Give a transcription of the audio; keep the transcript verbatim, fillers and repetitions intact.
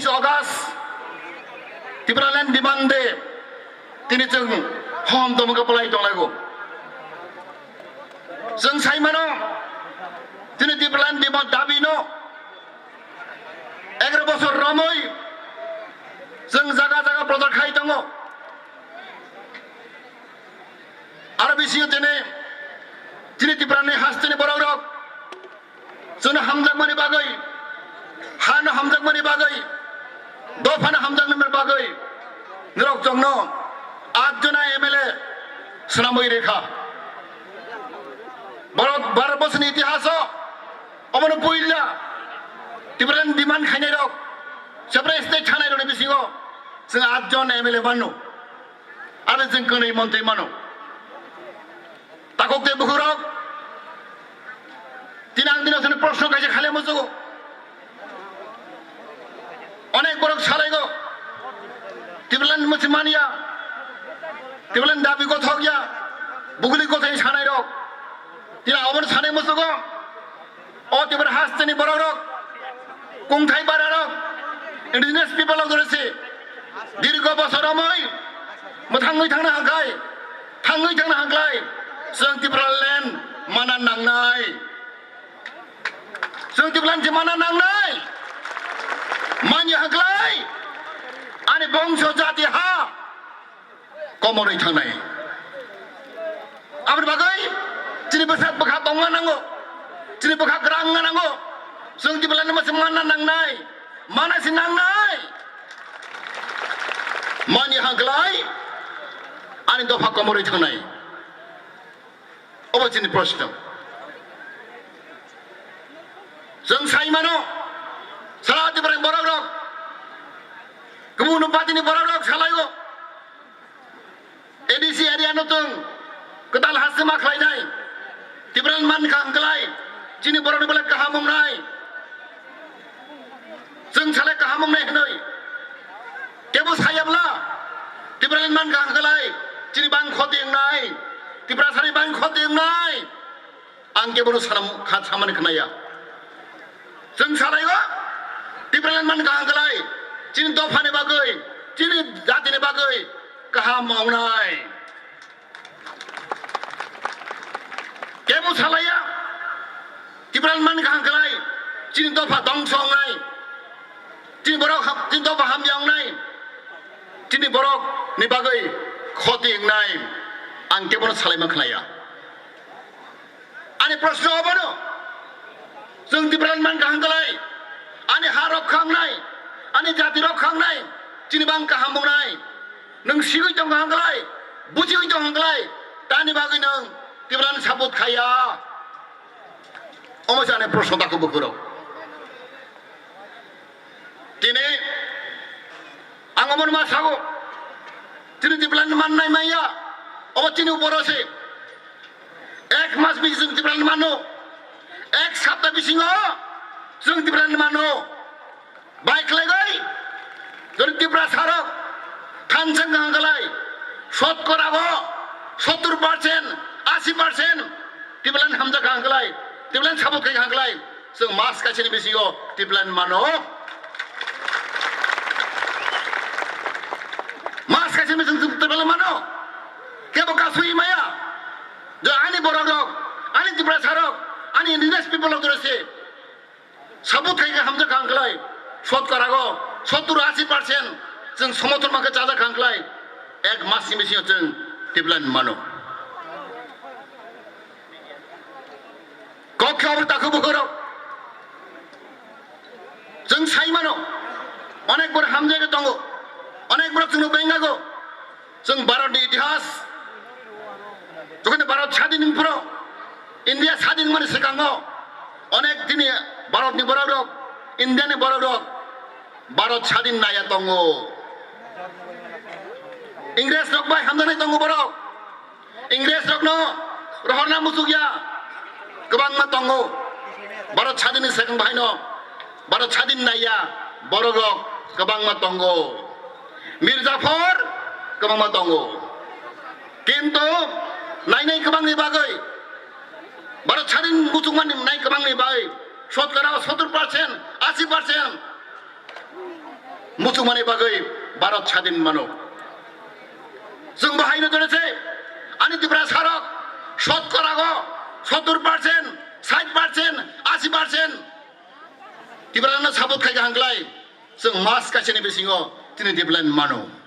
August, Tipraland Demand Day, tini chwng hom tongmung khe palai tonglaio. Chwng sai mano, tini Tipraland Demand dabi no egaro bosor romwi chwng jaga jaga prochar khai tongo. Aro bisingo tini, tini Tiprani hasteni borok rok chwngno hamjakmani bagwi, hano hamjakmani bagwi, dophano hamjakmani bagwi norok chwngno atjona M L A swnamwi rikha. Borok Bharat borsoni itihaso omono puila Tipraland demand khainai rok, separate state thanai rokni bisingo chwng atjon M L A mano. Aro chwng kwnwi montwi mano. Takhuk tei bukhuk rok, tini ang dino sini proshno kaisa khaile muchugo. Onek borok salaigo, Tipraland mwchwi manya, Tipraland dabi gothok ya, buguli gothok sanai rok. Tini abono sanai muchugo. O Tripura hasteni borok rok, kungthai bara rok, indigenous people of the dirgo bosor romoi mwthangwi thangna hangkai, thangwi thangna hangkai, chwng Tipraland mana nangnai. Chwng Tipraland se mana nangnai. Manya hangklai, ani bongso jati ha komorwi thangnai. Aboni bagwi chini bwsak bwkha tongna nango, chini bwkha kwrang wngna nango. Chwng Tipraland mwchwi manna nangnai, mana se nangnai. Manya hangklai, ani dopha komorwi thangnai. Obo chini proshno. Chwng sai mano, sara Tiprani borok rok, kubun party ni borok rok salaigo. A D C area no chwng kwtal ha se ma khlainai. Tipraland man kha hwnkhlai chini borok ni belai kaham wngnai. Chwng salai kaham wngnai hwnwi. Kebo sayabla Tipraland man kha hwnkhlai chini bang khoti wngnai. Tiprasani bang khoti wngnai. Ang kebono sanam kha samani khnaya. Chwng salaigo Tipraland man kaham khlai, chini dophani bagwi, chini jatini bagwi kaham wngnai. Kebo salaiya Tipraland man kaham khlai, chini dopha dongso wngnai. Chini borok ham-, chini dopha hamya wngnai. Chini borok ni bagwi khoti wngnai. Ang kebono salaima khnaya. Ani proshno obono, chwng Tipraland man kaham khlai, ani ha rok khangnai, ani jati rok khangnai, chini bang kaham wngnai. Nwng sigwi tong kaham khlai, bujiwi tong kaham khlai, tani bagwi nwng Tipraland support khaya. Omo se ani proshno takhuk bukhuk rok. Tini ang omono ma sago, chini Tipraland mannai maya, obo chini uporo se. Ek mas bisi chwng Tipraland mano, ek sapta bisingo chwng Tipraland mano. Bai khlaigwi, jodi Tiprasa rok thansa wngkha hwnkhlai, sotkora o sottur percent, asi percent Tipraland hamjak kha hwnkhlai, Tipraland support khai kha hwnkhlai, chwng mas kaisani bisingo Tipraland mano. Mas kaisani bisingo chwng Tipraland mano. Kebo kasui maya. Je ani borok rok, ani Tiprasa rok, ani indigenous people rok jora se. Support khai khe hamjak kha hwnkhlai, sotkora o sottur asi percent chwng somothon mankhe chajak kha hwnkhlai, ek mas ni bisingo chwng Tipraland mano. Kok khe obo takhuk bukhuk rok. Chwng sai mano, onek borok hamjagwi tongo, onek borok chwngno bengago. Chwng Bharatni itihas, jokhon Bharat sadin wngphuru, India sadin wngmani swkango onek dini Bharatni borok rok, Indiani borok rok Bharat sadin naiya tongo. Ingres rok bai hamjaknai tongo borok. Ingres rokno rohorna muchukya kwbangma tongo. Bharat sadinni swkang bahaino Bharat sadin naiya borok rok kwbangma tongo. Mir Jafar kwbangma tongo. Kintu nainai kwbangni bagwi, Bharat sadin muchukmani nai kwbangni bagwi, sotkora sottur percent, asi percent muchungmani bagwi Bharat sadin mano. Chwng bo haino dole se ani Tiprasa rok sotkorago sottur percent, sait percent, asi percent Tiprasano support khai kaham klai chwng mas kaisani bisingo tini development mano.